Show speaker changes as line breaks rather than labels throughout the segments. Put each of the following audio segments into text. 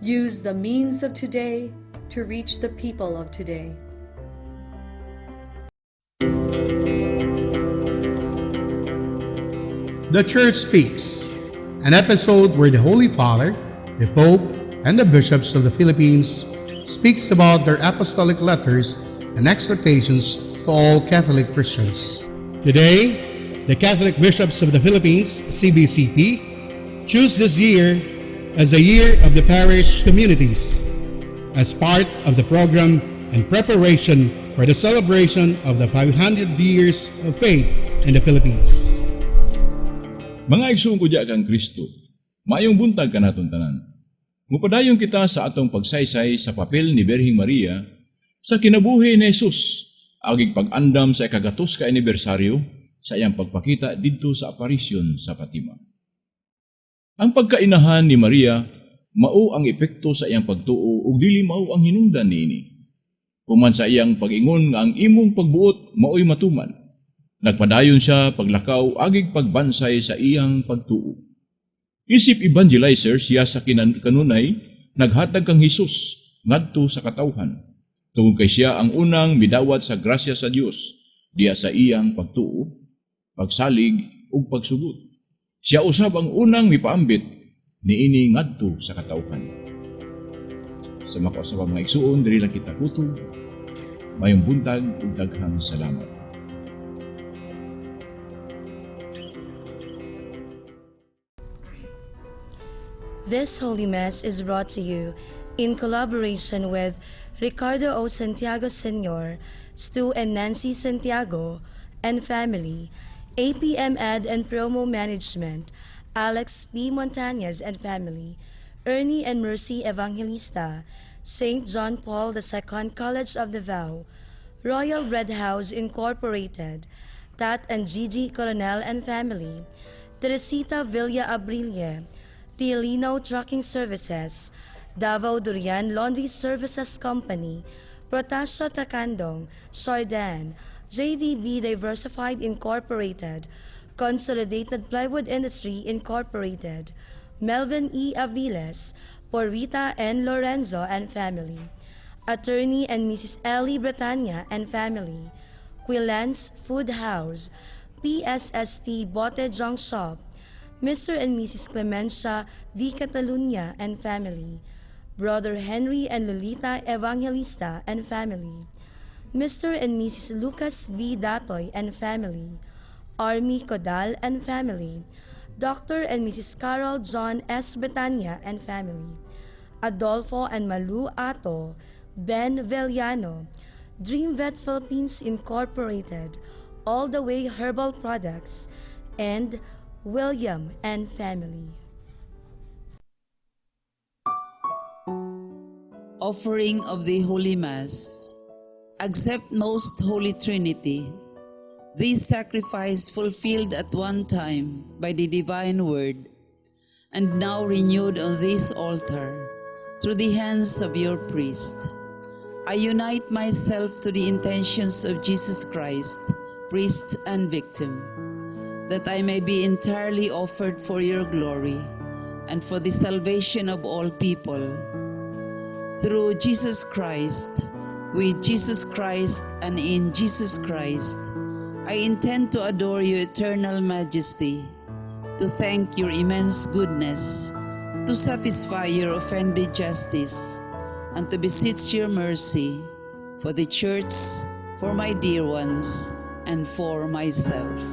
Use the means of today to reach the people of today.
The Church Speaks, an episode where the Holy Father, the Pope, and the bishops of the Philippines speaks about their apostolic letters and exhortations to all Catholic Christians. Today, the Catholic Bishops of the Philippines, CBCP, choose this year as the year of the parish communities as part of the program and preparation for the celebration of the 500 years of faith in the Philippines.
Mga igsuon ko diha kang Kristo, maayong buntag kanaton tanan. Mupadayon kita sa atong pagsaysay sa papel ni Birheng Maria sa kinabuhi ni Jesus, agig pag-andam sa ikagatos ka anibersaryo sa iyang pagpakita didto sa aparisyon sa Fatima. Ang pagkainahan ni Maria mao ang epekto sa iyang pagtuo ug dili mao ang hinungdan niini. Human sa iyang pag-ingon nga ang imong pagbuot maoy matuman, nagpadayon siya paglakaw agig pagbansay sa iyang pagtuo. Isip evangelizer siya sa kanunay naghatag kang Hesus ngadto sa katawhan. Tungod kay siya ang unang midawat sa grasya sa Dios diha sa iyang pagtuo, pagsalig ug pagsugot. Siya usab ang unang mipaambit niini ngadto sa katawhan. Sa makausab, mga igsuon, diri lang kita kutob. Mayong buntag ug daghang salamat.
This Holy Mass is brought to you in collaboration with Ricardo O. Santiago Sr., Stu and Nancy Santiago, and family, APM Ad and Promo Management, Alex P. Montañez and family, Ernie and Mercy Evangelista, St. John Paul II College of Davao, Royal Bread House Incorporated, Tat and Gigi Coronel and family, Teresita Villa Abrille, Tielino Trucking Services, Davao Durian Laundry Services Company, Protasio Takandong, Sardan, JDB Diversified Incorporated, Consolidated Plywood Industry Incorporated, Melvin E. Aviles, Porita N. Lorenzo and family, Attorney and Mrs. Ellie Bretania and family, Quilans Food House, PSST Bote Junk Shop, Mr. and Mrs. Clemencia D. Catalunya and family, Brother Henry and Lolita Evangelista and family, Mr. and Mrs. Lucas B. Datoy and family, Army Codal and family, Dr. and Mrs. Carol John S. Betania and family, Adolfo and Malu Ato, Ben Vellano, Dream Vet Philippines Incorporated, All the Way Herbal Products, and William and family.
Offering of the Holy Mass. Accept, Most Holy Trinity, this sacrifice fulfilled at one time by the Divine Word and now renewed on this altar through the hands of your priest. I unite myself to the intentions of Jesus Christ, priest and victim, that I may be entirely offered for your glory and for the salvation of all people. Through Jesus Christ, with Jesus Christ, and in Jesus Christ, I intend to adore your eternal majesty, to thank your immense goodness, to satisfy your offended justice, and to beseech your mercy for the Church, for my dear ones, and for myself.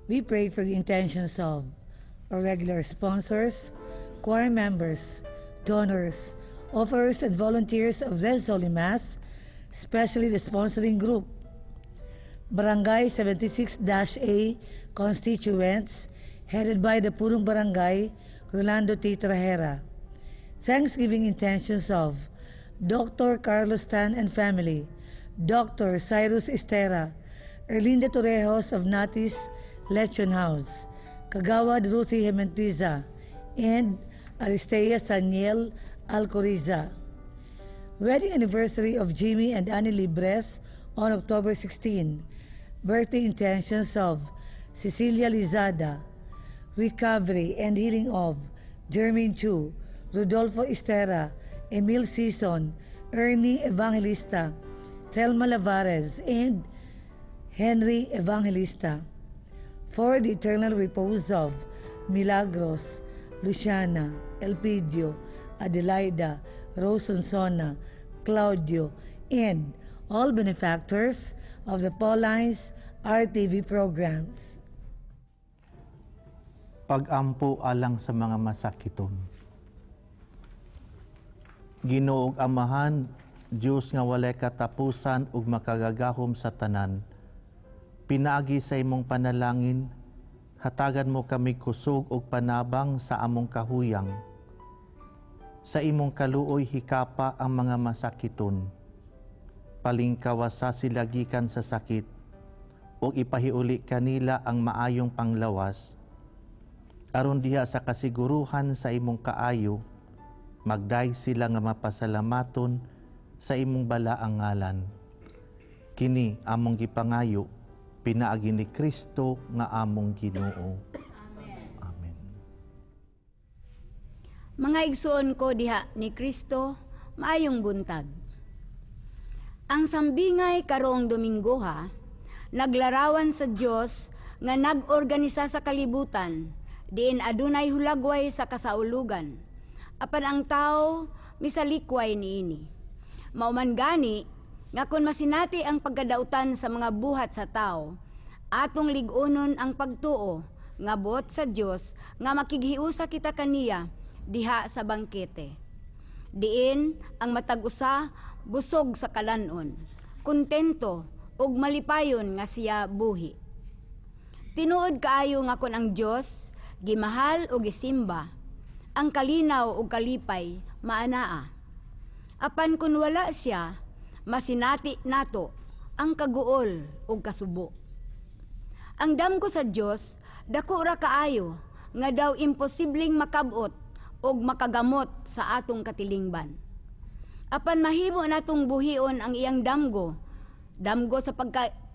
We pray for the intentions of our regular sponsors, choir members, donors, offerers, and volunteers of this Holy Mass, especially the sponsoring group, Barangay 76-A constituents, headed by the Punong Barangay, Rolando T. Trajera. Thanksgiving intentions of Dr. Carlos Tan and family, Dr. Cyrus Estera, Erlinda Torrejos of Natis Lechon House, Kagawad Ruthie Hementiza, and Aristea Saniel Alcoriza. Wedding anniversary of Jimmy and Annie Libres on October 16. Birthday intentions of Cecilia Lizada. Recovery and healing of Jermaine Chu, Rodolfo Estera, Emil Sison, Ernie Evangelista, Thelma Lavares, and Henry Evangelista. For the eternal repose of Milagros, Luciana, Elpidio, Adelaida, Rose Sonsona, Claudio, and all benefactors of the Paulines RTV programs.
Pag-ampo alang sa mga masakiton. Ginoo ug Amahan, Dios nga walay katapusan ug makagagahom sa tanan, pinaagi sa imong panalangin, hatagan mo kami kusog ug panabang sa among kahuyang. Sa imong kaluoy hikapa ang mga masakiton. Palingkawasa sila gikan sa sakit ug ipahiuli kanila ang maayong panglawas. Aron diha sa kasiguruhan sa imong kaayo, magdayeg sila nga mapasalamaton sa imong balaang ngalan. Kini among gipangayo, pinaagi ni Kristo nga among Ginoo. Amen.
Mga igsoon ko diha ni Kristo, maayong buntag. Ang sambingay karong Domingoha, naglarawan sa Dios nga nag-organisa sa kalibutan, diin adunay hulagway sa kasaulugan. Apan ang tao misalikway niini. Mao man gani nga kon masinati ang pagkadautan sa mga buhat sa tao, atong lig-onon ang pagtuo nga buot sa Dios nga makighiusa kita kaniya diha sa bangkete. Diin ang matag usa busog sa kalanon, kontento ug malipayon nga siya buhi. Tinuod kaayo nga kon ang Dios gimahal o gisimba, ang kalinaw ug kalipay maanaa. Apan kun wala siya, masinati nato ang kaguol ug kasubo. Ang damgo sa Dios dako ra kaayo nga daw imposibleng makabot ug makagamot sa atong katilingban. Apan mahimo natong buhion ang iyang damgo, damgo sa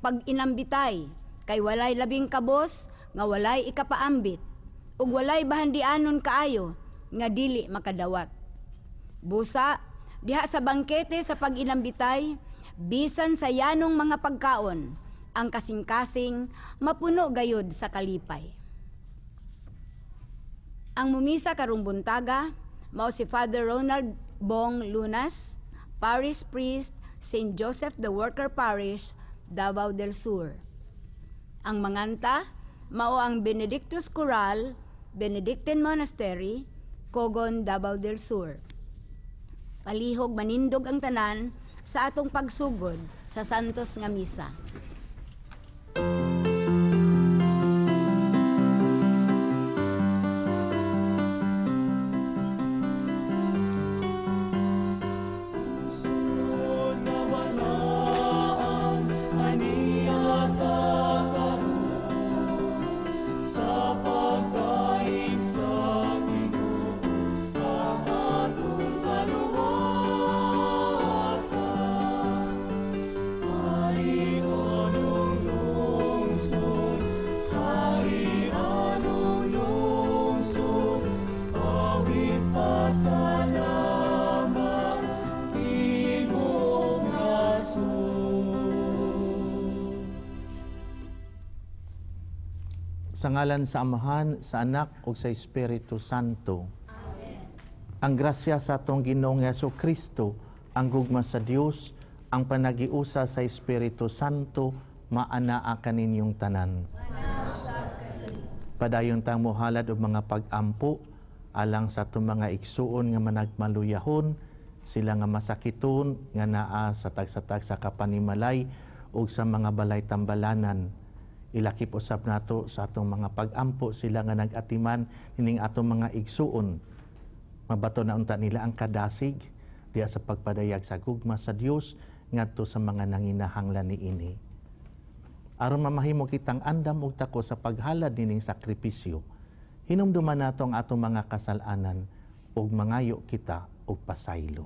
pag-inambitay, kay walay labing kabos nga walay ikapaambit, ug walay bahandianon kaayo nga dili makadawat. Busa, diha sa bangkete sa pag-inambitay, bisan sa yanong mga pagkaon, ang kasing-kasing mapuno gayod sa kalipay. Ang mumisa karong buntaga, mao si Father Ronald Bong Lunas, Parish Priest, St. Joseph the Worker Parish, Davao del Sur. Ang manganta, mao ang Benedictus Choral, Benedictine Monastery, Cogon, Davao del Sur. Palihog manindog ang tanan sa atong pagsugod sa Santos nga Misa.
Sa ngalan sa Amahan, sa Anak, ug sa Espiritu Santo. Amen. Ang grasya sa atong Ginoong Hesukristo, ang gugma sa Dios, ang panagiusa sa Espiritu Santo, maanaa kaninyong tanan. Padayon tang mohalad og mga pag-ampo alang sa atong mga igsuon nga managmaluyahon, sila nga masakiton nga naa sa tagsa-tagsa kapanimalay ug sa mga balay tambalanan. Ilakip usab nato sa atong mga pag-ampo sila nga nag-atiman nining atong mga igsuon. Mabato na unta nila ang kadasig diha sa pagpadayag sa gugma sa Dios ngadto sa mga nanginahanglan niini. Aron mamahimo kitang andam ug tako sa paghalad nining sakripisyo, hinumduman nato ang atong mga kasal-anan ug mangayo kita og pasaylo.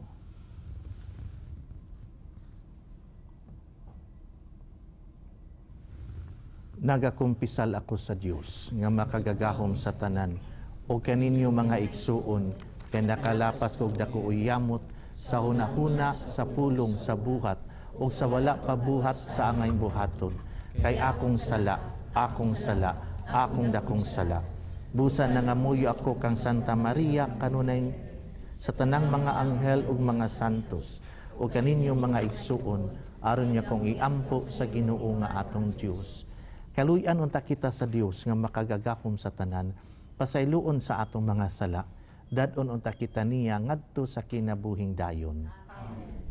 Nagakumpisal ako sa Dios nga makagagahom sa tanan o kaninyo mga igsuon Kay nakalapas kog dako uyamot sa hunahuna, sa pulong, sa buhat, ug sa wala pa buhat sa angay buhaton. Kay akong sala, akong sala, akong dakong sala. Busa nangamuyo ako kang Santa Maria kanunay sa tanang mga anghel ug mga santos ug kaninyo mga igsuon aron niya kong iampo sa Ginoo nga atong Dios. Kaluy-an unta kita sa Dios nga makagagahom sa tanan, pasayloon sa atong mga sala, dad-on unta kita niya ngadto sa kinabuhing dayon. Amen.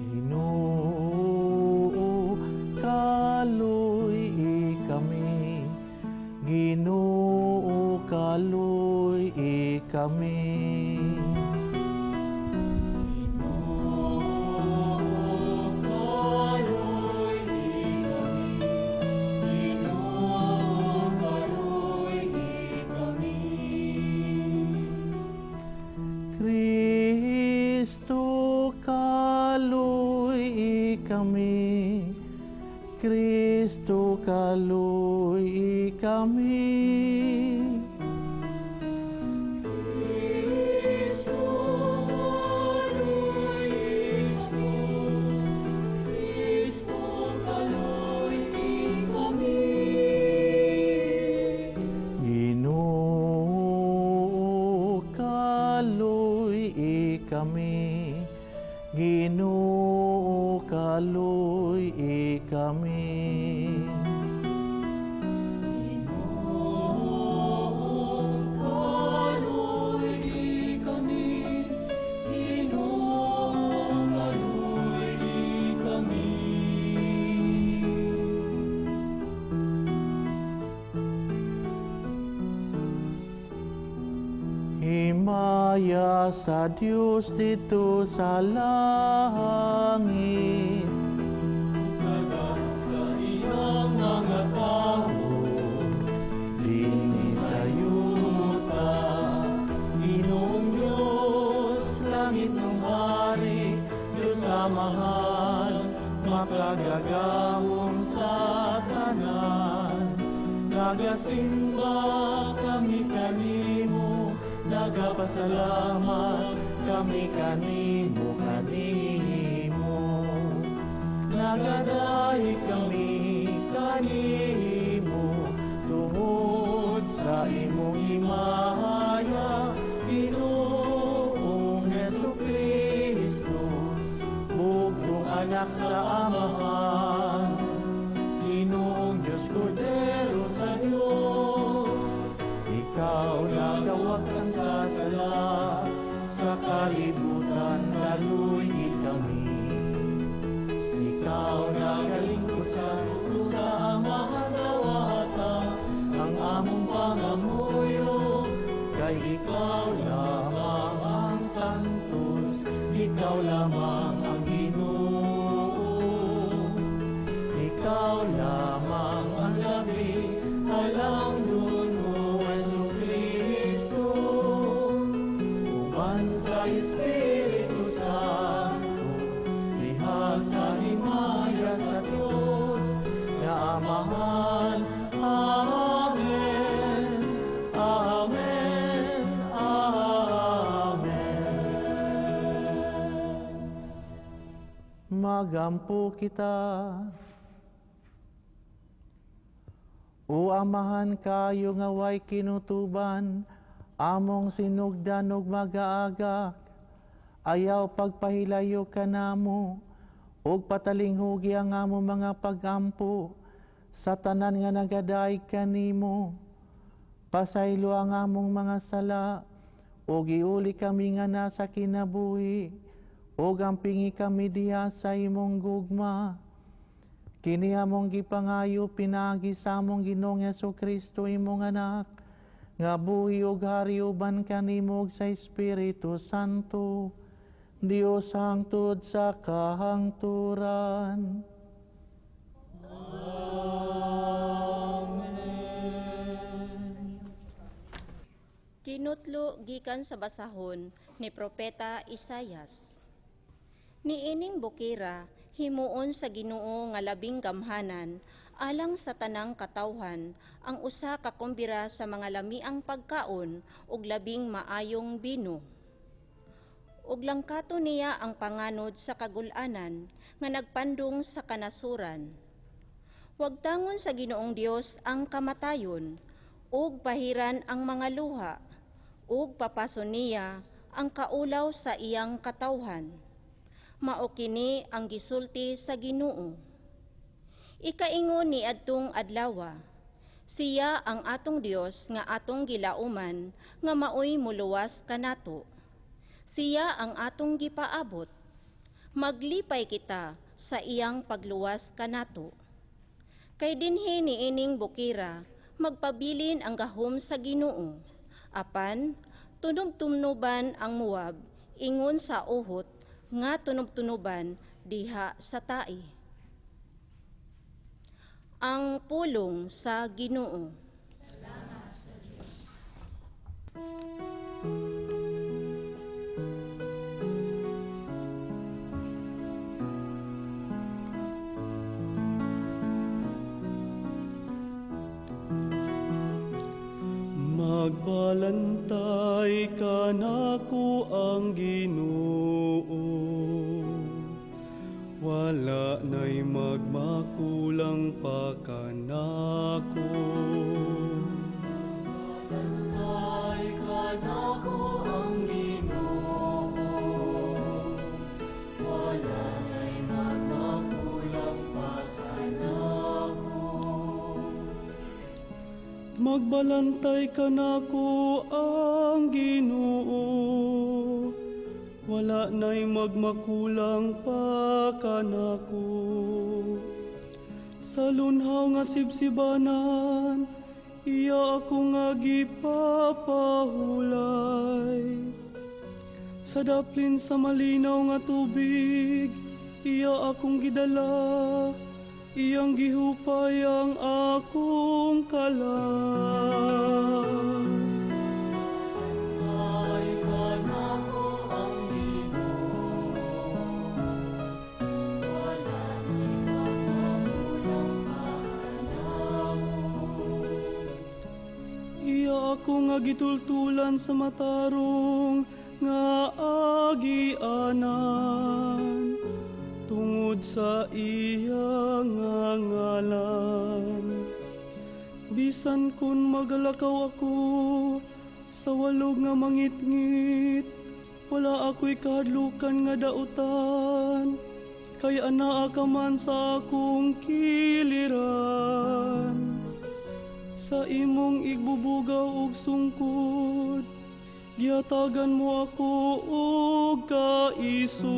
Ginoo, kaluy-i kami. Ginoo, kaluy-i kami. Kristo, kaluy-i kami. Kristo, kaluy-i kami.
Kristo, kaluy-i Kristo, kaluy-i kami.
Ginoo, kaluy-i kami. Ginoo, kaluy-i kami.
Ginoo, kaluy-i kami. Ginoo, kaluy-i kami.
Himaya sa Dios dito sa langit,
kada sa iyang mga tao,
dinhi sa
yuta. Ginoong Diyos, langit ng hari, Diyos Amahan, makagagahom sa tanan. Nagasimba kami kanimo, nagapasalamat kami kanimo, kanimo. Nagadahi kami kanimo, tungod sa imong himaya, Ginoong Hesukristo, bugtong anak sa Amahan, Ginoong Diyos, Kordero sa Diyos. Ikaw nagawag sa sala, sa kalibutan kaluy-i kami. Ikaw nagalingkod sa tuo sa Amahan dawata, ang among pangamuyo, kay ikaw lamang ang santos, ikaw lamang ang Ginoo. Ikaw lamang ang labi, alang duno Jesucristo, uban sa Espiritu Santo, diha sa himaya sa Dios, nga Amahan. Amen. Amen. Amen.
Magampo kita. O Amahan kayo nga way kinutuban, among sinugdan ug magaagak, ayaw pagpahilayo kanamo, ug patalinghugi ang among mga pagampo sa tanan nga nagadaig kanimo. Pasaylo ang among mga sala, ug iuli kami nga nasa kinabuhi, ug ampingi kami diha sa imong gugma. Kini among gipangayo pinaagi sa among Ginoong Hesukristo imong anak, nga buhi ug hari uban kanimo ug sa Espiritu Santo, Dios hangtod sa kahangturan.
Amen.
Kinutlo gikan sa basahon ni Propeta Isayas. Niining bukira, himuon sa Ginoo nga labing gamhanan alang sa tanang katawhan ang usa ka kumbira sa mga lamiang pagkaon ug labing maayong bino. Ug langkato niya ang panganod sa kagul-anan nga nagpandong sa kanasuran. Wagtangon sa Ginoong Dios ang kamatayon, ug pahiran ang mga luha, ug papaso niya ang kaulaw sa iyang katawhan. Mao kini ang gisulti sa Ginoo. Ikaingon ni adtong adlawa, siya ang atong Dios nga atong gilauman nga maoy muluwas kanato. Siya ang atong gipaabot. Maglipay kita sa iyang pagluwas kanato. Kay dinhi niining bukira, magpabilin ang gahom sa Ginoo. Apan tunob-tunoban ang Moab ingon sa uhot nga tunob-tunoban diha sa tai. Ang pulong sa Ginoo.
Salamat sa Dios.
Magbalantay kanako ang Ginoo, wala na'y magmakulang pa kanako.
Magbalantay kanako ang Ginoo, wala na'y magmakulang pa kanako.
Magbalantay kanako ang Ginoo, wala na'y magmakulang pa kanako. Sa lunhaw nga sibsibanan, iya ako nga gipapahulay. Sa daplin sa malinaw nga tubig, iya akong gidala, iyang gihupay ang akong kalag.
Ay kanako ang Ginoo, wala na'y magmakulang pa kanako.
Iya ako nga gitultulan sa matarong nga agianan, tungod sa iya nga ngalan. Bisan kun magalakaw ako sa walog nga mangitngit, wala ako'y kahadlukan nga dautan, kay anaa ka man sa akong kiliran. Sa imong igbubugaw og sungkod, gihatagan mo ako og kaisog.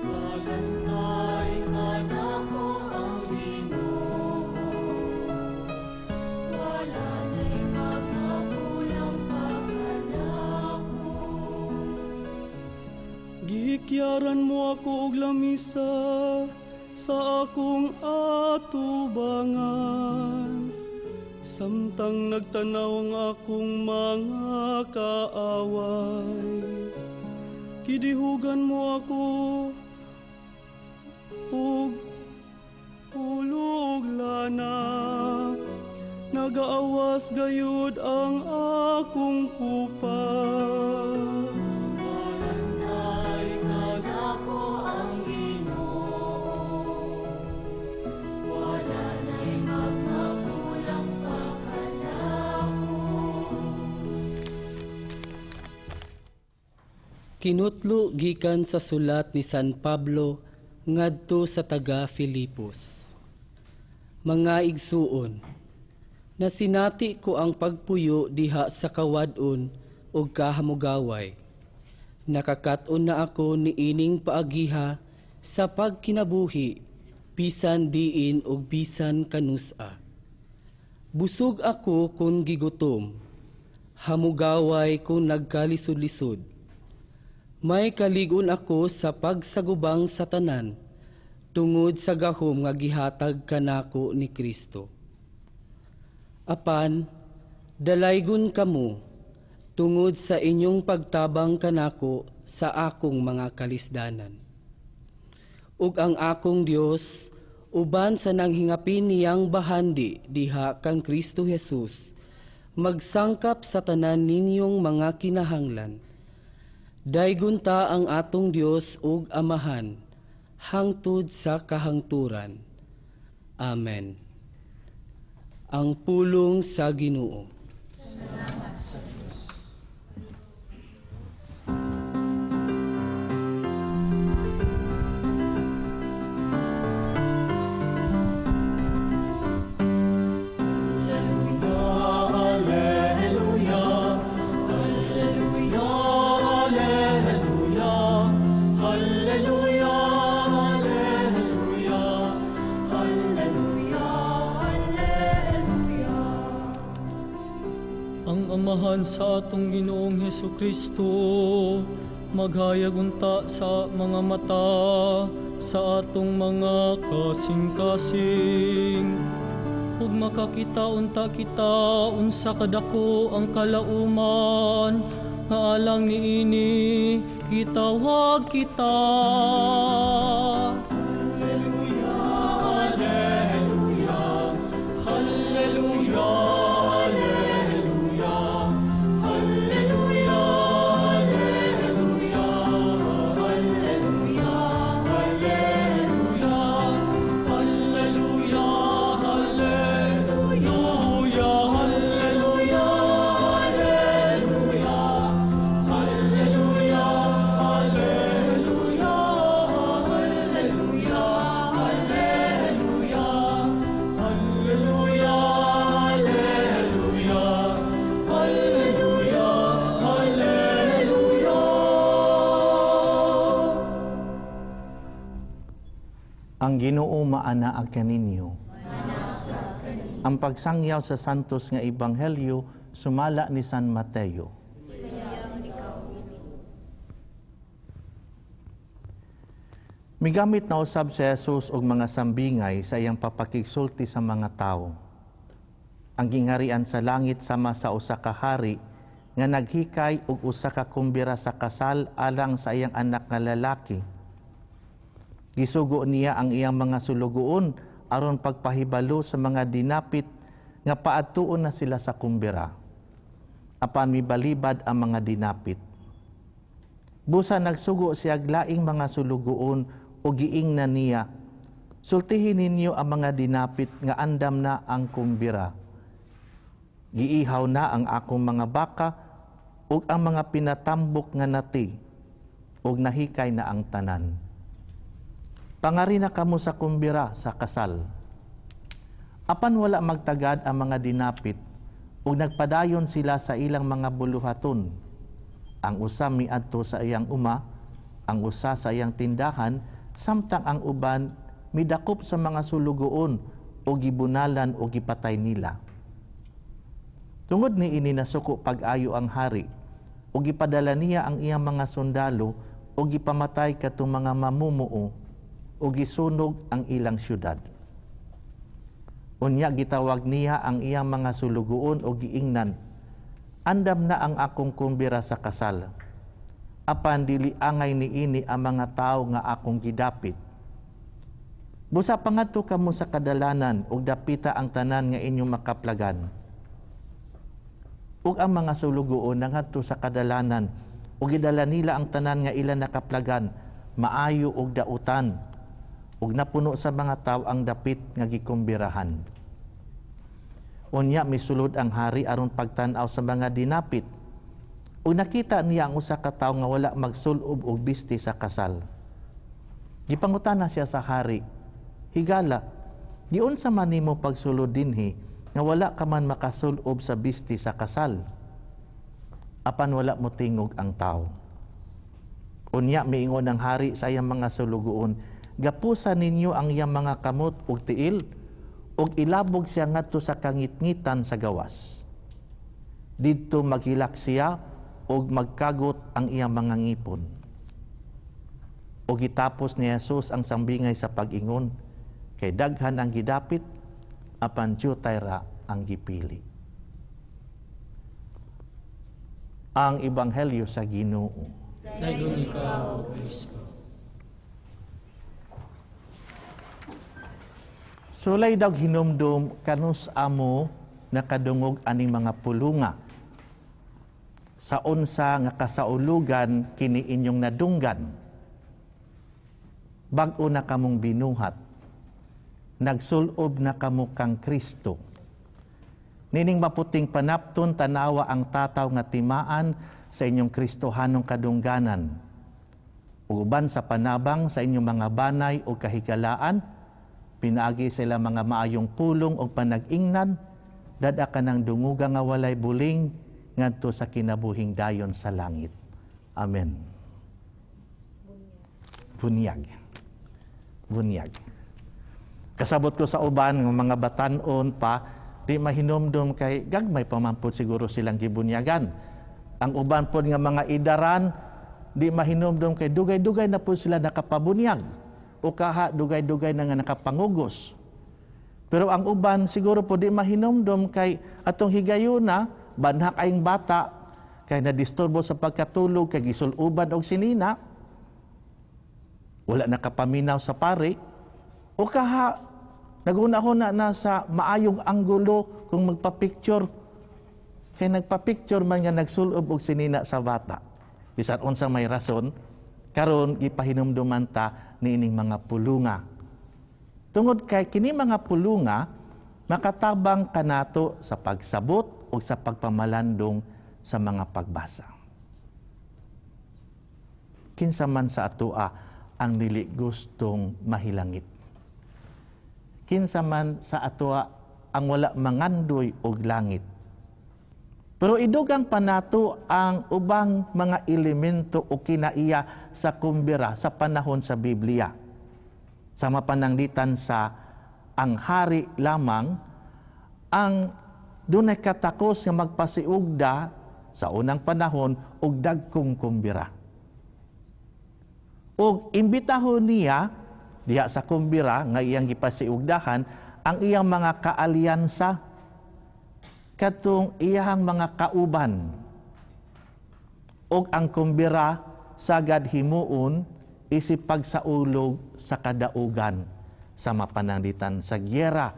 Magbalantay kanako ang Ginoo, wala na'y magmakulang pa kanako.
Gihikyaran mo ako og lamisa sa akong atubangan, samtang nagtanaw ang akong mga kaaway. Gidihugan mo ako og ulo og lana, nagaawas gayud ang akong kupa.
Magbalantay kanako ang Ginoo, wala na'y magmakulang pa kanako.
Kinutlo gikan sa sulat ni San Pablo ngadto sa taga Filipos. Mga igsuon, nasinati ko ang pagpuyo diha sa kawad-on ug kahamugaway. Nakakat-on na ako niining paagiha sa pagkinabuhi, bisan diin ug bisan kanusa. Busog ako kung gigutom, hamugaway kung nagkalisod-lisod. May kaligon ako sa pagsagubang sa tanan, tungod sa gahom nga gihatag kanako ni Kristo. Apan, dalaygon kamo, tungod sa inyong pagtabang kanako sa akong mga kalisdanan. Ug ang akong Dios, uban sa nanghingapin niyang bahandi diha kang Kristo Jesus, magsangkap sa tanan ninyong mga kinahanglan. Daygon ta ang atong Dios ug Amahan, hangtod sa kahangturan. Amen. Ang pulong sa Ginoo.
Salamat sa Diyos.
Alleluia, Alleluia, Alleluia, Alleluia, Alleluia, Alleluia, Alleluia. Ang Amahan sa atong Ginoong Hesus Kristo maghayag unta sa mga mata sa atong mga kasing-kasing, ug makakita unta kita unsa kadako ang kalauman nga alang niini gitawag kita. Alleluia, Alleluia, Alleluia, Alleluia, Alleluia, Alleluia, Alleluia, Alleluia, Alleluia, Alleluia, Alleluia, Alleluia, Alleluia, Alleluia, Alleluia, Alleluia, Alleluia, Alleluia, Alleluia, Alleluia.
Ang Ginoo maanaa kaninyo. Ang pagsangyaw sa Santos nga Ebanghelyo sumala ni San Mateo. Migamit na usab si Jesus og mga sambingay sa iyang papakigsulti sa mga tawo. Ang gingharian sa langit sama sa usa ka hari nga naghikay og usa ka kumbira sa kasal alang sa iyang anak nga lalaki. Gisugo niya ang iyang mga sulugoon aron pagpahibalo sa mga dinapit nga paadtuon na sila sa kumbira. Apan mibalibad ang mga dinapit. Busa nagsugo siya laing mga sulugoon o giingnan niya, sultihin ninyo ang mga dinapit nga andam na ang kumbira. Giihaw na ang akong mga baka ug ang mga pinatambok nga nati, ug nahikay na ang tanan. Pangari na kamo sa kumbira sa kasal. Apan wala magtagad ang mga dinapit, ug nagpadayon sila sa ilang mga buluhaton. Ang usa miadto sa iyang uma, ang usa sa iyang tindahan, samtang ang uban midakop sa mga sulugoon o gibunalan o gipatay nila. Tungod niini nasuko pag-ayo ang hari, o gipadala niya ang iyang mga sundalo o gipamatay katong mga mamumuo o gisunog ang ilang syudad. Unya gitawag niya ang iyang mga sulugoon o giingnan, andam na ang akong kumbira sa kasal. Apan dili angay niini ang mga tawo nga akong gidapit. Busa pangadto kamo sa kadalanan ug dapita ang tanan nga inyong makaplagan. Ug ang mga sulugoon nangadto sa kadalanan ug gidala nila ang tanan nga ila nakaplagan, maayo ug dautan, ug napuno sa mga tawo ang dapit nga gikumbirahan. Unya misulod ang hari aron pagtan-aw sa mga dinapit, ug nakita niya ang usa ka tawo nga wala magsul-ob og bisti sa kasal. Gipangutana siya sa hari, higala, giunsa man nimo pagsulod dinhi nga wala ka man makasul-ob sa bisti sa kasal? Apan wala motingog ang tawo. Unya miingon ang hari sa iyang mga sulugoon, gapusa ninyo ang iyang mga kamot ug tiil, ug ilabog siya ngadto sa kangitngitan sa gawas. Didto maghilak siya ug magkagot ang iyang mga ngipon. Ug gitapos ni Jesus ang sambingay sa pag-ingon, kay daghan ang gidapit, apan diyutay ra ang gipili. Ang Ebanghelyo sa Ginoo.
Daygon ikaw, O Kristo.
Sulay daw hinumdum kanus amo nakadungog aning mga pulunga. Sa unsa nga kasaulugan kini inyong nadunggan. Bag-o na kamong binuhat. Nagsulob na kamo kang Kristo. Nining maputing panapton tanawa ang tataw nga timaan sa inyong Kristohanong kadungganan. Uban sa panabang sa inyong mga banay o kahigalaan, pinaagi sila mga maayong pulong o panag-ingnan, dada ka ng dunguga nga walay buling, ngadto sa kinabuhing dayon sa langit. Amen. Bunyag. Bunyag. Kasabot ko sa uban ng mga batan-on pa, di mahinumdum kay gagmay pamampod siguro silang gibunyagan. Ang uban pod nga mga idaran, di mahinumdum kay dugay-dugay na po sila nakapabunyag. O kaha dugay-dugay na nga nakapangugos. Pero ang uban siguro po di mahinumdum kay atong higayuna, banhak ayong bata, kay nadisturbo sa pagkatulog, kay gisuluban og sinina, wala nakapaminaw sa pari, o kaha naguna-huna na sa maayong anggulo kung magpa-picture, kay nagpa-picture man nga nagsulob og sinina sa bata. Bisan unsa may rason, karon gipahinumduman ta niining mga pulunga. Tungod kay kini mga pulunga makatabang kanato sa pagsabot o sa pagpamalandong sa mga pagbasa. Kinsa man sa atoa ang dili gustong mahilangit. Kinsa man sa atoa ang wala mangandoy og langit. Pero idugang pa nato ang ubang mga elemento o kinaiya sa kumbira sa panahon sa Biblia. Sa mapananglitan sa ang hari lamang ang dunay katakos nga magpasiugda sa unang panahon og dagkong kumbira. Og imbitahon niya diha sa kumbira nga iyang gipasiugdahan ang iyang mga kaalyansa, katong iyang mga kauban. Og ang kumbira sagad himuon isip pagsaulog sa kadaugan sa mapananglitan sa gyera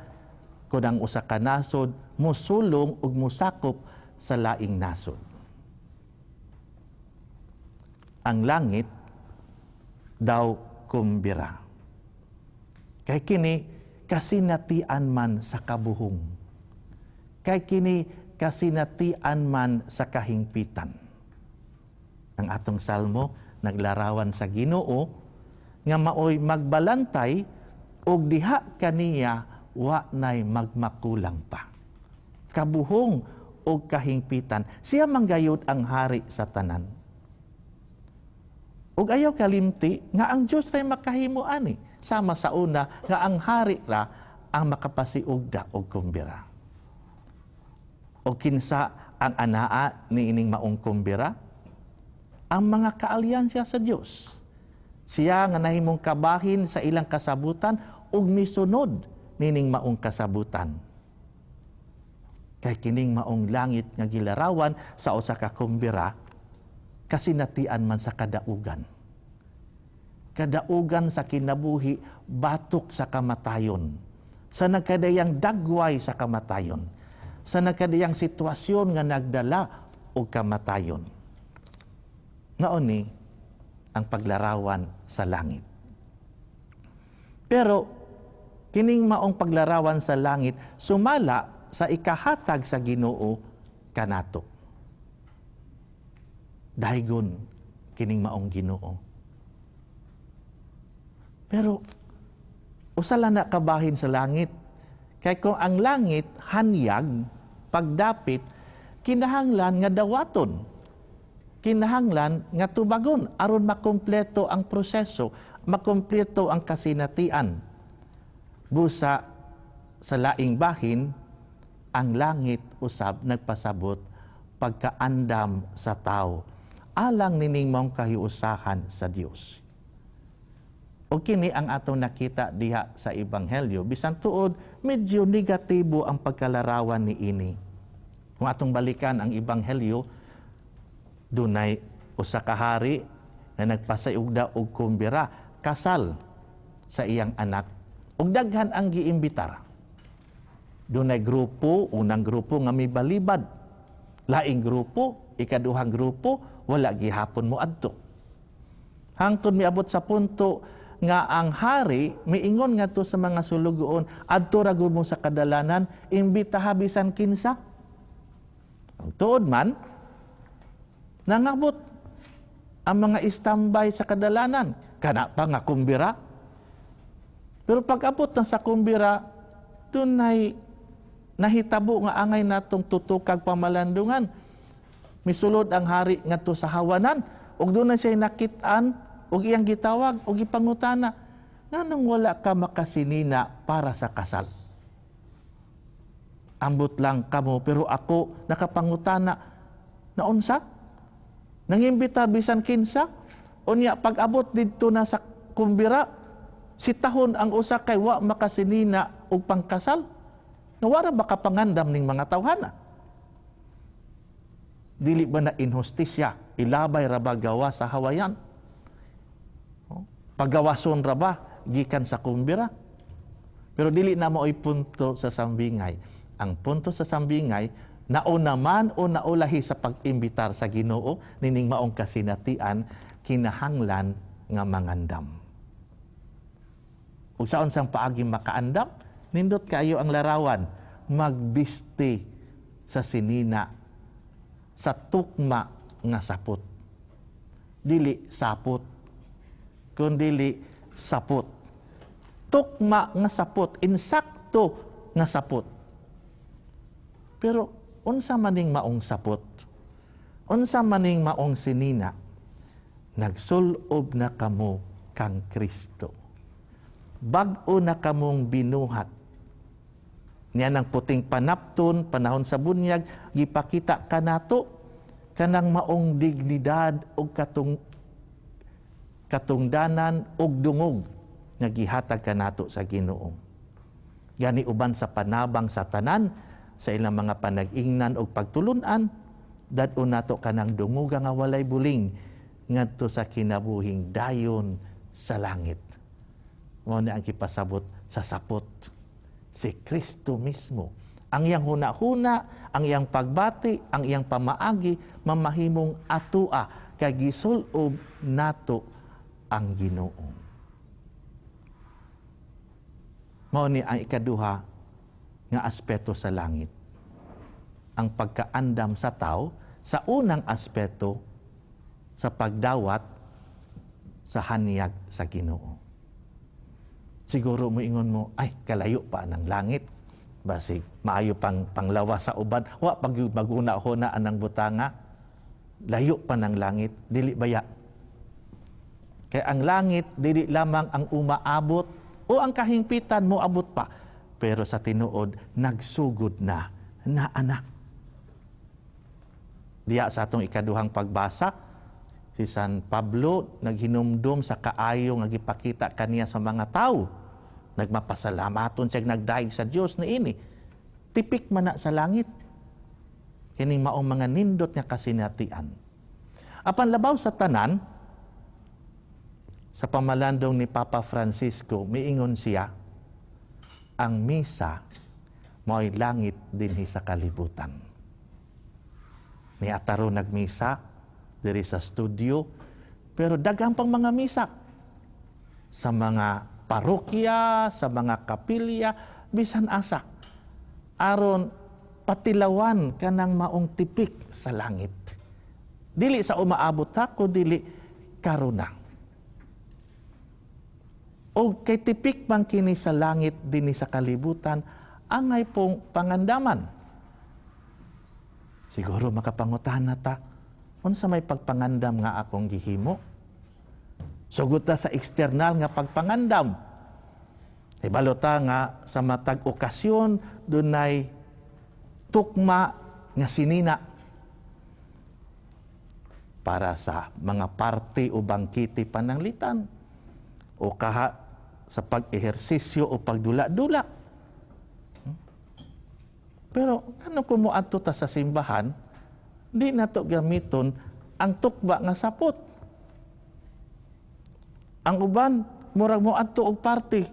kun ang usa ka nasod mosulong ug mosakop sa laing nasod. Ang langit daw kumbira. Kay kini kasinatian man sa kabuhong. Kay kini kasinatian man sa kahingpitan. Ang atong salmo naglarawan sa Ginoo nga maoy magbalantay og diha kaniya wa nay magmakulang pa. Kabuhong og kahingpitan, siya manggayod ang hari sa tanan. Og ayaw kalimti nga ang Dios ray makahimo ani, sama sa una nga ang hari ra ang makapasiugda og kumbira. O kinsa ang anaa niining maong kumbira? Ang mga kaalyansya sa Dios. Siya nga nahimong kabahin sa ilang kasabutan ug misunod nining maong kasabutan. Kay kining maong langit nga gilarawan sa usa ka kumbira kasinatian man sa kadaugan. Kadaugan sa kinabuhi batok sa kamatayon. Sa nagkadayang dagway sa kamatayon. Sa nagkadayang sitwasyon nga nagdala og kamatayon. Ngaon ni ang paglarawan sa langit. Pero kining maong paglarawan sa langit sumala sa ikahatag sa Ginoo kanato. Daygon kining maong Ginoo. Pero usa lang na kabahin sa langit. Kay kung ang langit hanyag pagdapit, kinahanglan nga dawaton. Kinahanglan nga tubagon aron makumpleto ang proseso, makumpleto ang kasinatian. Busa sa laing bahin, ang langit usab nagpasabot pagkaandam sa tao alang nining maong kahiusahan sa Dios. O kini ang atong nakita diha sa Ebanghelyo, bisan tuod medyo negatibo ang pagkalarawan niini. Kung atong balikan ang Ebanghelyo, dunay usa ka hari nga nagpasayugda og kumbira, kasal sa iyang anak, ug daghan ang giimbitar. Dunay grupo, unang grupo nga mibalibad, laing grupo, ikaduhang grupo, wala gihapon mo adto. Hangtod miabot sa punto nga ang hari miingon ngadto sa mga sulugoon, adto ra gud mo sa kadalanan, imbitaha bisan kinsa. Ang tuod man, nangabot ang mga istambay sa kadalanan, kana pa nga kumbira. Pero pag-abot na sa kumbira, dunay nahitabo nga angay natong tutukag pamalandungan. Misulod ang hari ngadto sa hawanan, ug dunay siya nakit-an ug iyang gitawag ug gipangutana, nganong wala ka makasinina para sa kasal? Ambot lang kamo, pero ako nakapangutana naunsa? Nangimbita bisan kinsa? Unya pag-abot didto na sa kumbira, sitahon ang usa kay wa makasinina og pangkasal. Nga wara ba kapangandam ning mga tawhana? Dili ba na inhustisya? Ilabay ra ba gawa sa hawayan? Pagawason ra ba gikan sa kumbira? Pero dili na mao'y punto sa sambingay. Ang punto sa sambingay, nauna man o naulahi sa pag-imbitar sa Ginoo nining maong kasinatian, kinahanglan nga mangandam. Ug saon sang paagi makaandam? Nindot kayo ang larawan, magbisti sa sinina, sa tukma nga sapot. Dili sapot, kundili sapot. Tukma nga sapot, insakto nga sapot. Pero unsa maning maong sapot? Unsa maning maong sinina? Nagsulob na kamo kang Kristo. Bag-o na kamong binuhat. Niya ng puting panapton, panahon sa bunyag, gipakita kanato kanang maong dignidad og katungdanan og dungog nga gihatag kanato sa Ginoo. Gani uban sa panabang sa tanan sa ilang mga panag-ingnan og pagtulun-an, dad-on nato kanang dungoga nga walay buling ngadto sa kinabuhing dayon sa langit. Mao ni ang kipasabot sa sapot. Si Kristo mismo. Ang iyang huna-huna, ang iyang pagbati, ang iyang pamaagi, mamahimong atua, kay gisulob nato ang Ginoo. Mao ni ang ikaduha nga aspeto sa langit. Ang pagkaandam sa tao sa unang aspeto sa pagdawat sa hanyag sa Ginoo. Siguro moingon mo, ay, kalayo pa ng langit. Basig, maayo pang panglawas sa uban. Wa pag maguna-huna anang butanga. Layo pa ng langit, dili baya. Kaya ang langit, dili lamang ang umaabot o ang kahingpitan mo abot pa. Pero sa tinuod, nagsugod na, naana. Diya sa atong ikaduhang pagbasa, si San Pablo naghinumdum sa kaayo nga gipakita kaniya sa mga tao. Nagmapasalamaton siya, nagdaig sa Dios niini. Tipik man na sa langit. Kining maong mga nindot nga kasinatian. Apan labaw sa tanan, sa pamalandong ni Papa Francisco, miingon siya, ang misa mao'y langit dinhi sa kalibutan. Ni ataro nagmisa diri sa studio, pero daghang pang mga misa sa mga parokya, sa mga kapilya, bisan asa. Aron patilawan kanang maong tipik sa langit. Dili sa umaabot ha, dili karuna. O kay tipik man kini sa langit dinhi sa kalibutan, angay pong pangandaman. Siguro makapangutahan na ta, unsa may pagpangandam nga akong gihimo? Sugod ta sa eksternal nga pagpangandam. Ibalo ta nga sa matag okasyon dunay tukma nga sinina para sa mga parte o bangkete pananglitan o kaha sa pag-ehersisyo o pagdula-dula. Pero ano kung moadto ta sa simbahan, di nato gamiton ang tukba nga sapot. Ang uban murag mo adto og party.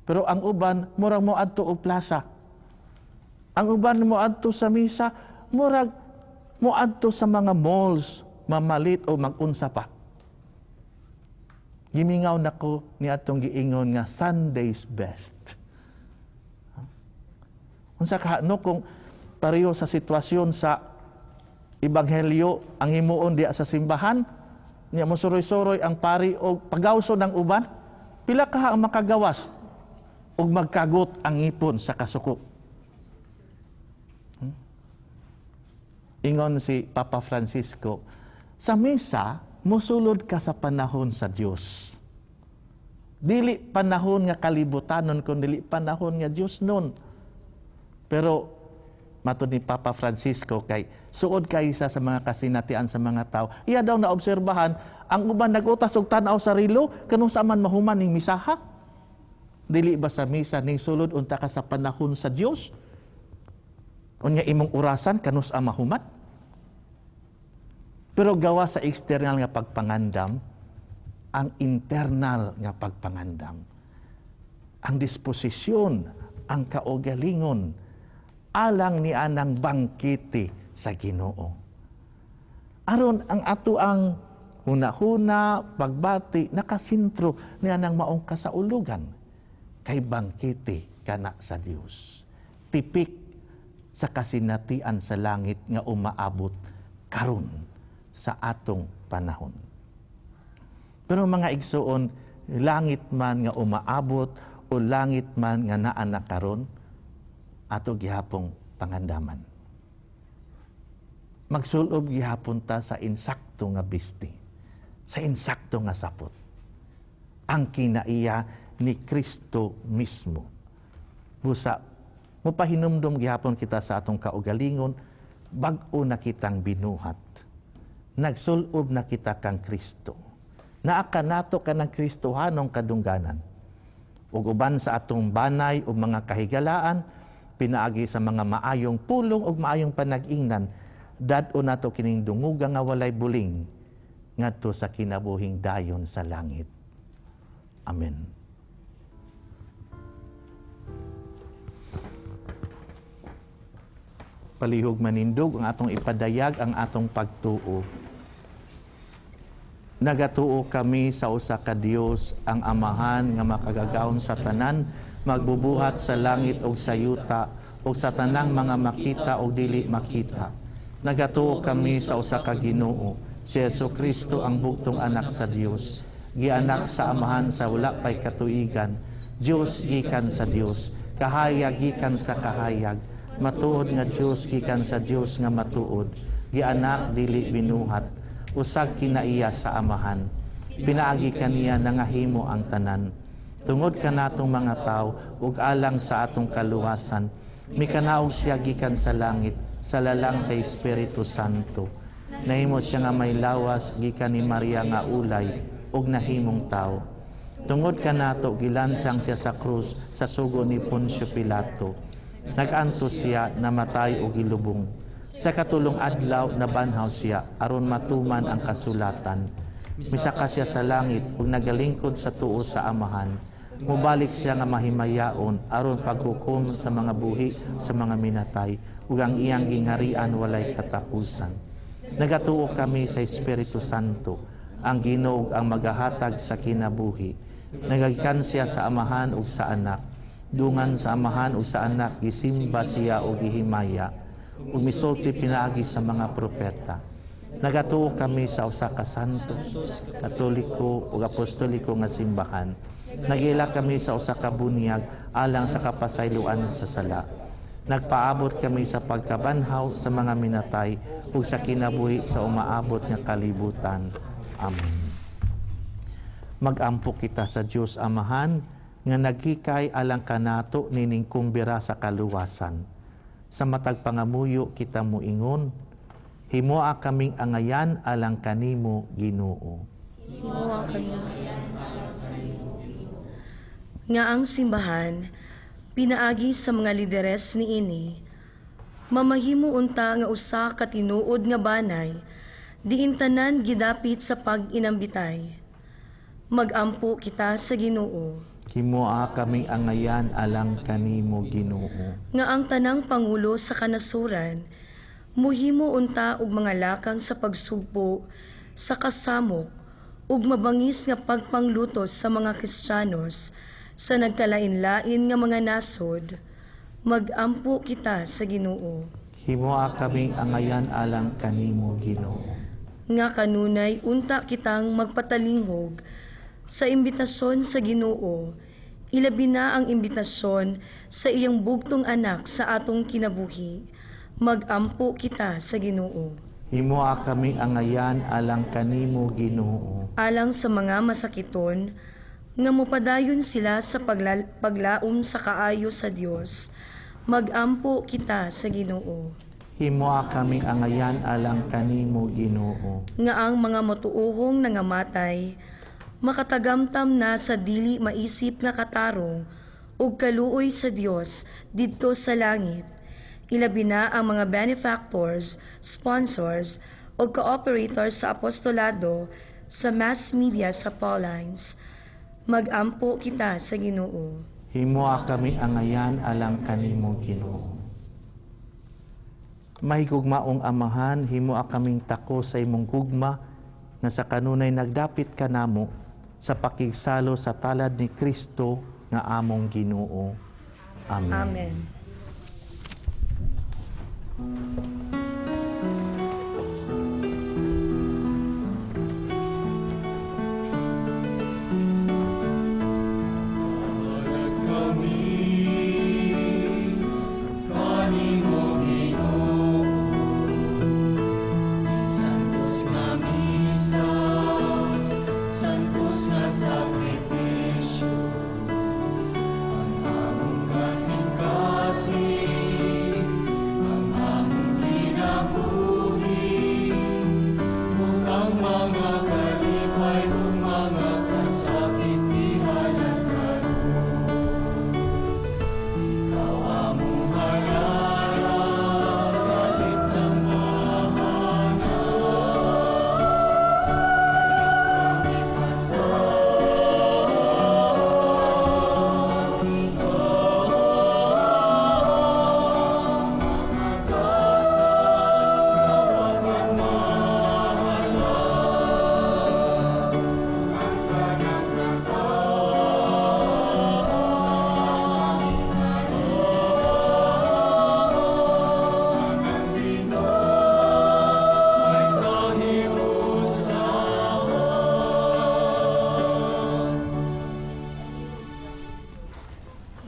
Pero ang uban murag mo adto og plaza. Ang uban mo adto sa misa, murag mo adto sa mga malls, mamalit o magunsa pa. Gimingaw nako ni atong giingon nga Sunday's best. Unsa ka no kung pareho sa sitwasyon sa ebanghelyo ang himuon diya sa simbahan, niya mosuroy-suroy ang pari og pagawso ng uban, pila ka ang makagawas og magkagot ang ngipon sa kasuko. Ingon si Papa Francisco, sa misa mosulod ka sa panahon sa Dios. Dili panahon nga kalibutanon kun dili panahon nga Dios nun. Pero matud ni Papa Francisco kay suod kaysa sa mga kasinatian sa mga tao. Iya daw naobserbahan ang uban nagutas og tan-aw sa relo kanus-a man mahuman ning misaha. Dili ba sa misa ning sulod unta ka sa panahon sa Dios? Unya imong orasan kanus-a mahuman? Pero gawa sa external nga pagpangandam, ang internal nga pagpangandam, ang disposisyon, ang kaugalingon, alang ni anang bangkete sa Ginoo. Aron ang ato ang hunahuna, pagbati, nakasintro ni anang maong kasaulugan kay bangkete kana sa Dios. Tipik sa kasinatian sa langit nga umaabot karon sa atong panahon. Pero mga igsuon, langit man nga umaabot o langit man nga naa na karon, ato gihapong pangandaman. Magsulob gihapon ta sa insakto nga bisti, sa insakto nga sapot. Ang kinaiya ni Kristo mismo. Busa, mupahinumdom gihapon kita sa atong kaugalingon, bag-o na kitang binuhat. Nagsulob na kita kang Kristo. Naa kanato kanang Kristohanong kadungganan. Ug uban sa atong banay o mga kahigalaan, pinaagi sa mga maayong pulong ug maayong panag-ingnan, dad-o nato kining dunguga nga walay buling ngadto sa kinabuhing dayon sa langit. Amen. Palihog manindog ang atong ipadayag ang atong pagtuo. Nagatuo kami sa usa ka Dios, ang Amahan nga makagagahom sa tanan, magbubuhat sa langit ug sa yuta ug sa tanang mga makita ug dili makita. Nagatuo kami sa usa ka Ginoo, si Jesucristo ang bugtong anak sa Dios, gianak sa Amahan sa wala pay katuigan, Dios gikan sa Dios, kahayag gikan sa kahayag, matuod nga Dios gikan sa Dios nga matuod, gianak dili binuhat, usag kinaiya sa Amahan. Pinaagi kaniya nangahimo ang tanan. Tungod kanatong mga tawo ug alang sa atong kaluwasan, mikanaog siya gikan sa langit, sa lalang sa Espiritu Santo. Nahimo siya nga may lawas gikan ni Maria nga ulay ug nahimong tawo. Tungod kanato gilansang siya sa krus sa sugo ni Poncio Pilato. Nag-antos siya, namatay ug gilubong. Sa katulong adlaw nabanhaw siya aron matuman ang kasulatan. Misaka siya sa langit ug nagalingkod sa tuo sa Amahan. Mubalik siya nga mahimayaon aron paghukom sa mga buhi sa mga minatay ug ang iyang gingharian walay katapusan. Nagatuo kami sa Espiritu Santo, ang Ginoo ang magahatag sa kinabuhi. Nagagikan siya sa Amahan ug sa Anak. Dungan sa Amahan ug sa Anak gisimba siya ug gihimaya ug misulti pinaagi sa mga propeta. Nagatuo kami sa usa ka santo, katoliko ug apostoliko nga simbahan. Nagila kami sa usa ka bunyag alang sa kapasayloan sa sala. Nagpaabot kami sa pagkabanhaw sa mga minatay ug sa kinabuhi sa umaabot nga kalibutan. Amen. Magampo kita sa Dios Amahan nga naghikay alang kanato nining kumbira sa kaluwasan. Sa matag pangamuyo kita moingon, himoa kaming angayan alang kanimo, Ginoo.
Himoa kaming angayan alang kanimo, Ginoo. Nga ang simbahan, pinaagi sa mga lideres niini, mamahimo unta nga usa ka tinuod nga banay, diin tanan gidapit sa pag-inambitay. Magampo kita sa Ginoo.
Himoa kaming angayan alang kanimo, Ginoo.
Nga ang tanang pangulo sa kanasuran muhimo unta og mga lakang sa pagsugpo sa kasamok ug mabangis nga pagpanglutos sa mga Kristiyanos sa nagkalain-lain nga mga nasod. Magampo kita sa Ginoo.
Himoa kaming angayan alang kanimo, Ginoo.
Nga kanunay unta kitang magpatalingog sa imbitasyon sa Ginoo, ilabi na ang imbitasyon sa iyang bugtong anak sa atong kinabuhi. Magampo kita sa Ginoo.
Himoa kami angayan alang kanimo, Ginoo.
Alang sa mga masakiton, nga mopadayon sila sa paglaom sa kaayo sa Dios. Magampo kita sa Ginoo.
Himoa kami angayan alang kanimo, Ginoo.
Nga ang mga matuohong nangamatay makatagamtam na sa dili maisip nga katarong ug kaluoy sa Dios didto sa langit. Ilabi na ang mga benefactors, sponsors ug cooperators sa apostolado sa mass media sa Paulines. Magampo kita sa Ginoo.
Himoa kami angayan alang kanimo, Ginoo. Mahigugmaong Amahan, himoa kaming tako sa imong gugma nga sa kanunay nagdapit kanamo sa pakigsalo sa talad ni Kristo nga among Ginoo. Amen.
Amen.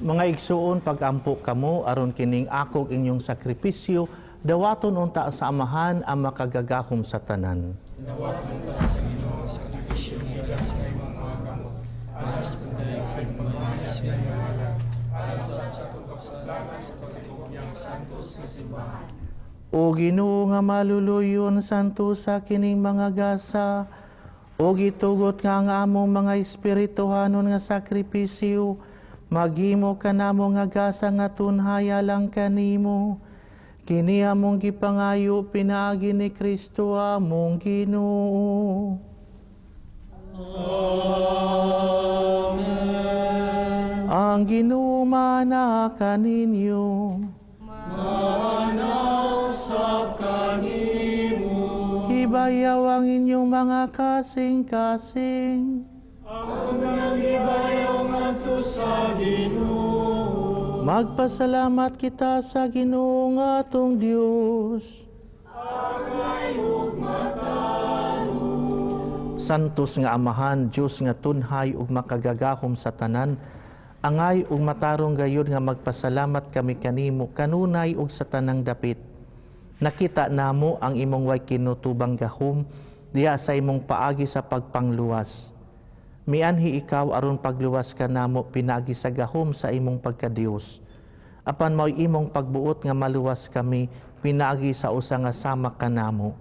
Mga igsuon, pag-ampo kamo aron kining akog inyong sakripisyo, dawaton unta sa Amahan ang makagagahom sa tanan.
Dawaton unta sa Ginoo ang sakripisyo nga sa imong mga kamot, alang sa pagdayeg pagmamahal sa iyang ngalan, alang sa atong kasalanan sa pagtuo niyang santos nga simbahan.
O Ginoo nga maluluyon, santo sa kining mga gasa, o gitugot nga ang among mga espirituhanon nga sakripisyo, maghimo kanamo nga gasa nga tunhaya lang kanimo. Kini among gipangayo pinaagi ni Kristo among Ginoo.
Amen.
Ang Ginoo mana kaninyo.
Mana usab kanimo.
Ibayaw ang inyong mga kasing-kasing.
Ang ibayaw ngadto sa Ginoo.
Magpasalamat kita sa Ginoo nga atong Dios.
Angay ug matarong.
Santos nga Amahan, Dios nga tunhay ug makagagahom sa tanan, angay ug matarong gayud nga magpasalamat kami kanimo kanunay ug sa tanang dapit. Nakita namo ang imong way kinutubang gahom diha sa imong paagi sa pagpangluwas. Mianhi ikaw aron pagluwas kanamo pinaagi sa gahom sa imong pagkadios. Apan mao'y imong pagbuot nga maluwas kami pinaagi sa usa nga sama kanamo.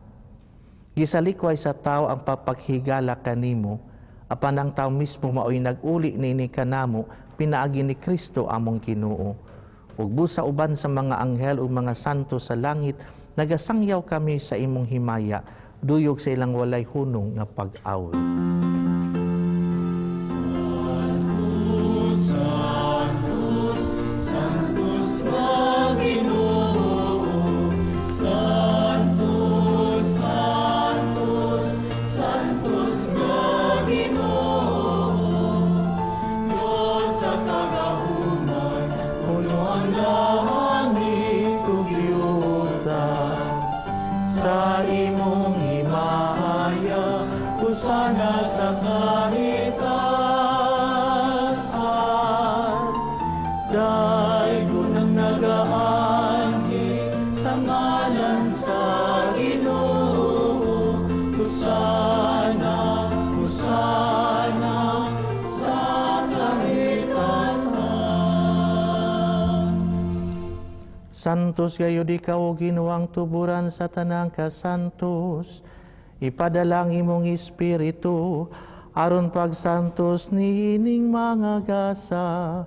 Gisalikway sa tao ang papaghigala kanimo, apan ang tao mismo mao'y nag-uli niini kanamo pinaagi ni Kristo among Ginoo. Ug busa uban sa mga anghel ug mga santo sa langit, nagasangyaw kami sa imong himaya, duyog sa ilang walay hunong nga pag-awit.
sa imong himaya, hosana sa kahitasan. Daygon ang nagaanhi sa ngalan sa Ginoo, hosana, hosana sa kahitasan.
Santos gayud ikaw, o Ginoo, ang tuburan sa tanang kasantos. Ipadala ang imong espiritu aron pagsantos niining mga gasa,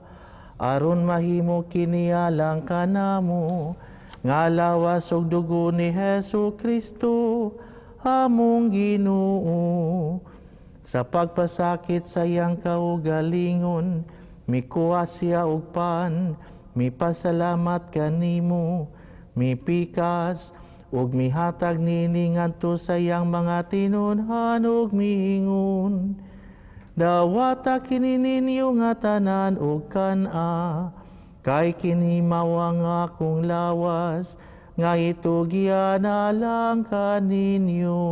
aron mahimo kini alang kanamo nga lawas ug dugo ni Hesus Kristo among Ginoo. Sa pagpasakit sa iyang kaugalingon, mikuha siya og pan, mipasalamat kanimo, mipikas ug mihatag niini ngadto sa iyang mga tinun-an ug miingon: Dawata kini ninyo nga tanan ug kan-a, kay kini mao ang akong lawas nga itugyan alang kaninyo.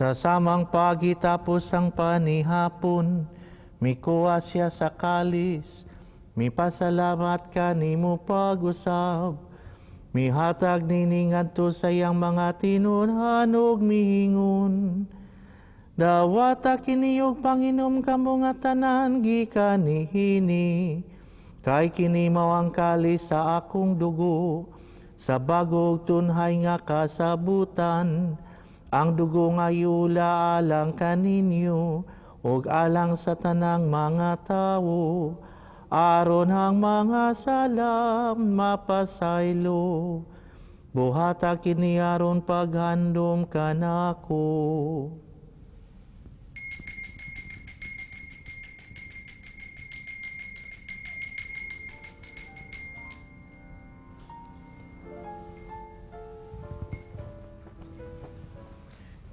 Sa samang pagitapos ang panihapon, mikuha siya sa kalis, mipasalamat kanimo pag-usab, mihatag nini ngadto sa iyang mga tinun-an ug miingon: Dawata kini og panginom kamo nga tanan gikan niini, kay kini mao ang kalis sa akong dugo, sa bag-ong tunhay nga kasabutan. Ang dugo nga yula alang kaninyo ug alang sa tanang mga tawo, aron ang mga sala mapasaylo. Buhata kini aron paghandom kanako.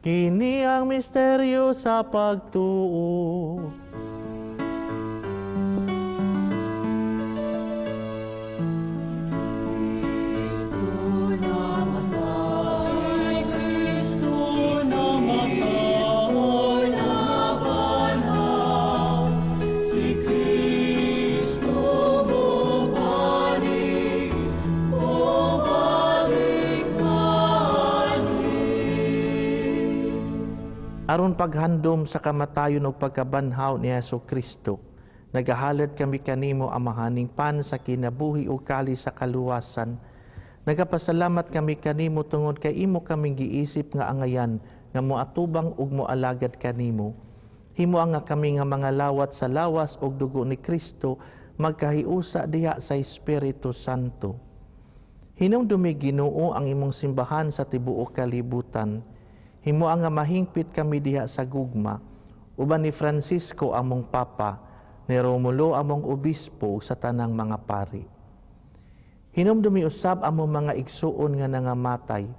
Kini ang misteryo sa pagtuo. Aron paghandom sa kamatayon ug pagkabanhaw ni Hesus Kristo, nagahalad kami kanimo, Amahaning pan sa kinabuhi ug kali sa kaluwasan. Nagapasalamat kami kanimo tungod kay imo kaming giisip nga angayan nga moatubang ug moalagad kanimo. Himo nga kami nga mga lawat sa lawas ug dugo ni Kristo magkahiusa diha sa Espiritu Santo. Hinumdumi, Ginoo, ang imong simbahan sa tibuok kalibutan. Himo nga mahingpit kami diha sa gugma, uban ni Francisco among Papa, ni Romulo among Obispo, sa tanang mga pari. Hinumdumi usab among mga igsuon nga nangamatay,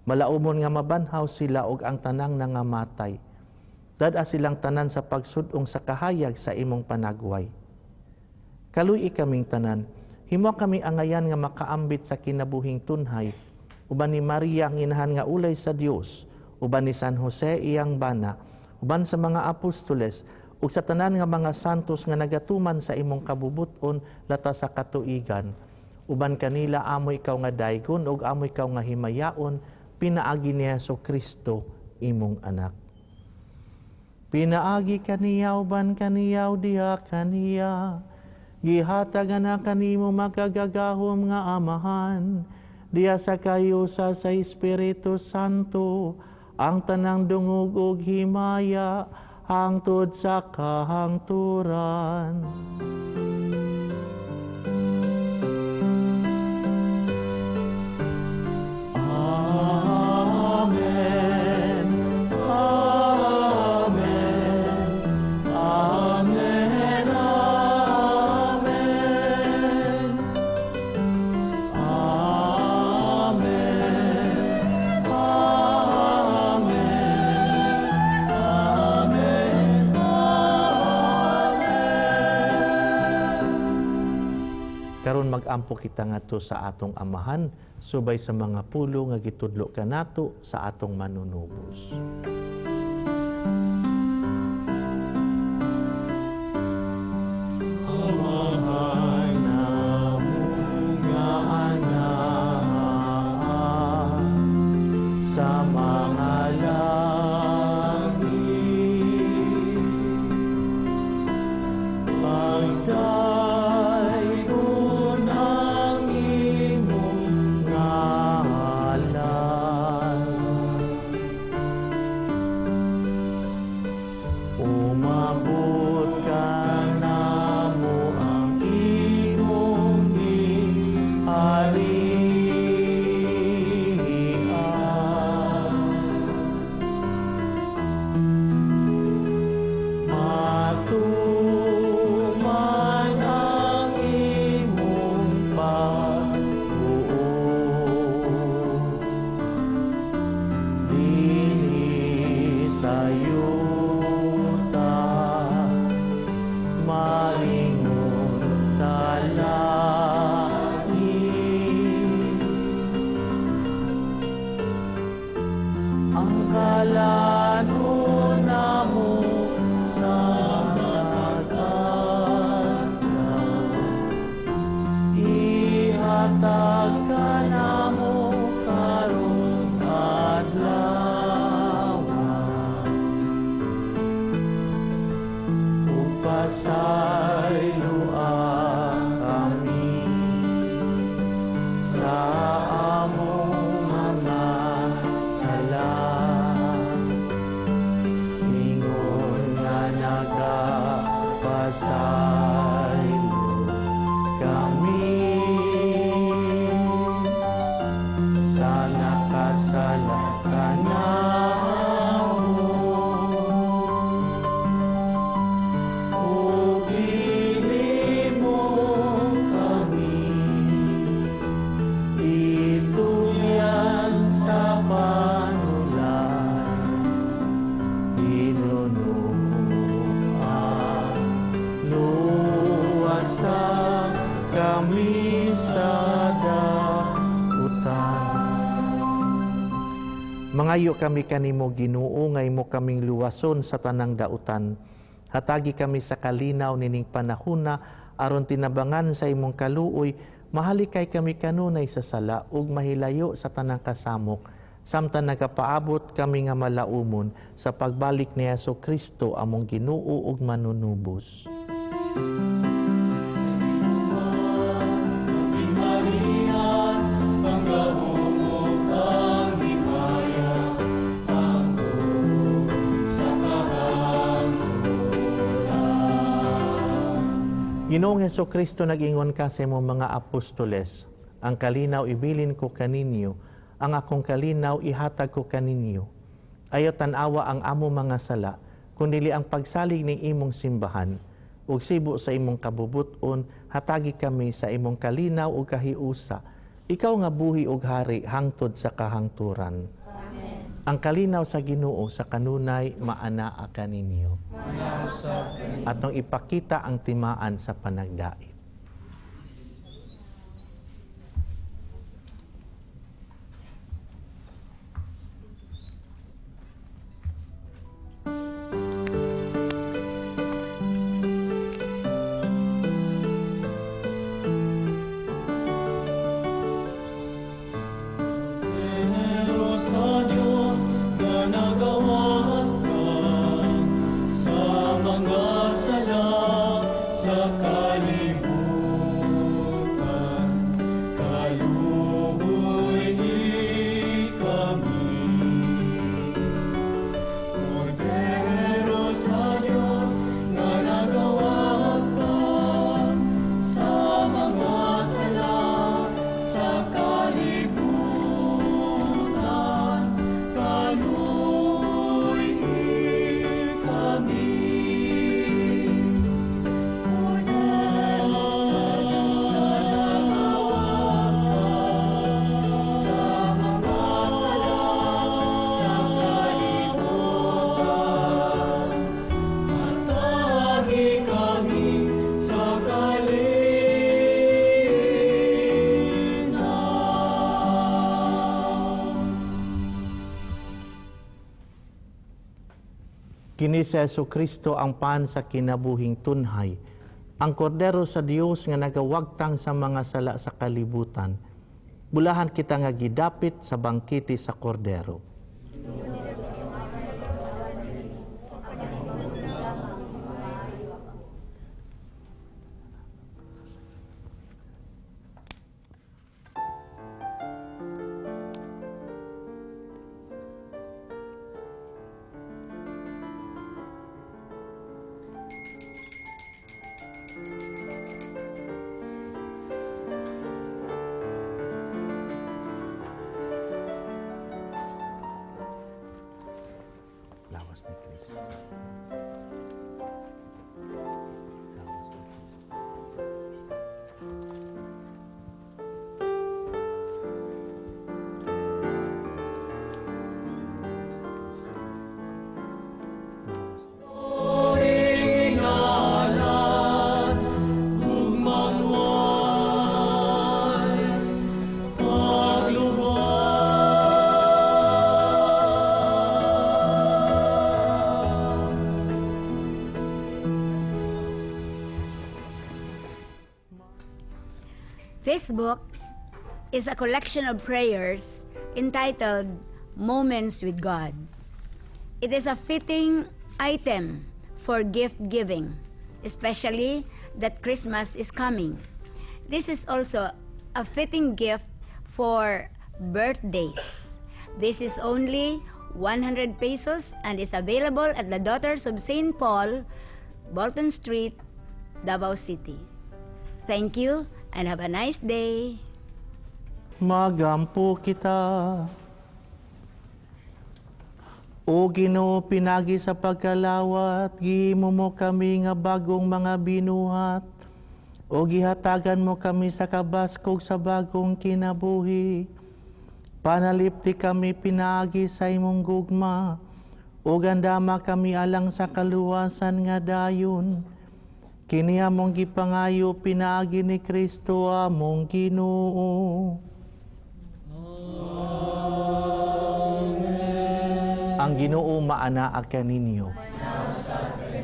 malaumon nga mabanhaw sila og ang tanang nangamatay. Dad-a silang tanan sa pagsud-ong sa kahayag sa imong panagway. Kaluy-i kaming tanan, himo kami angayan nga makaambit sa kinabuhing tunhay, uban ni Maria ang inahan nga ulay sa Dios, uban ni San Jose iyang bana, uban sa mga apostoles, ug sa tanan nga mga santos nga nagatuman sa imong kabubut-on lata sa katuigan. Uban kanila amoy ikaw nga daygon ug amoy ikaw nga himayaon, pinaagi ni Hesus Kristo imong anak. Pinaagi kaniya uban kaniya diha kaniya, gihatag na kanimo makagagahom nga Amahan, diha sa kayusa sa Espiritu Santo, ang tanang dungog ug himaya hangtod sa kahangturan.
Amen. Amen. Amen. Amen. Amen.
Mag-ampo kita ngadto sa atong Amahan, subay sa mga pulo nga gitudlo kanato sa atong manunubos. Amahan namo nga anaa sa mga langit, pagdaygon ang imong ngalan. Umabot kanamo ang imong gingharian. Matuman ang imong pagbuot dinhi sa yuta, maingon sa langit. Ang kalan-on namo sa matag adlaw, ihatag kanamo karong adlaw, ug pasayloa kami sa among mga sala, ingon nga nagapasaylo kami sa nakasala kanamo. Ug dili mo kami itugyan sa panulay, hinunoan luwasa kami sa dautan. Mangayo kami kanimo, Ginoo, nga imo kaming luwason sa tanang dautan. Hatagi kami sa kalinaw nining panahuna aron tinabangan sa imong kaluoy, mahalikay kami kanunay sa sala ug mahilayo sa tanang kasamok, samtang nagapaabot kami nga malaumon sa pagbalik ni Hesus Kristo among Ginoo ug manunubos. Ginoong Hesus Kristo, nag-ingon ka sa imong mga apostoles, ang kalinaw ibilin ko kaninyo, ang akong kalinaw ihatag ko kaninyo. Ayaw tan-awa ang amo mga sala, kundili ang pagsalig ning imong simbahan. Ug sibo sa imong kabubuton, hatagi kami sa imong kalinaw ug kahiusa. Ikaw nga buhi ug hari hangtod sa kahangturan. Amen. Ang kalinaw sa Ginoo sa kanunay maanaa kaninyo. Atong ipakita ang timaan sa panagdait.
Pero sa Diyos nga nagawat ka sa mga sala sa kalibutan.
Kini si Hesukristo ang pan sa kinabuhing tunhay, ang kordero sa Dios nga nagawagtang sa mga sala sa kalibutan. Bulahan kita nga gidapit sa bangkete sa kordero. Lawas ni Kristo. Lawas ni Kristo.
Hingalan, ug mangway, pagluwas.
This book is a collection of prayers entitled Moments with God. It is a fitting item for gift giving, especially that Christmas is coming. This is also a fitting gift for birthdays. This is only 100 pesos and is available at the Daughters of St. Paul, Bolton Street, Davao City. Thank you and have a nice day.
Magampo kita. O Ginoo, pinagi sa pagkalawat, gihimo mo kami nga bagong mga binuhat. O gihatagan mo kami sa kabaskog sa bagong kinabuhi. Panalipti kami pinagi sa imong gugma. O gandama kami alang sa kaluwasan nga dayon. Kini among gipangayo pinaagi ni Kristo among Ginoo. Amen. Ang Ginoo maanaa kaninyo.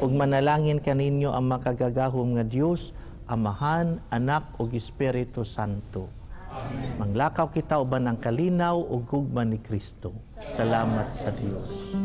Ug manalangin kaninyo ang makagagahom nga Dios, Amahan, Anak ug Espiritu Santo. Amen. Manglakaw kita uban ang kalinaw ug gugma ni Kristo. Salamat sa Dios.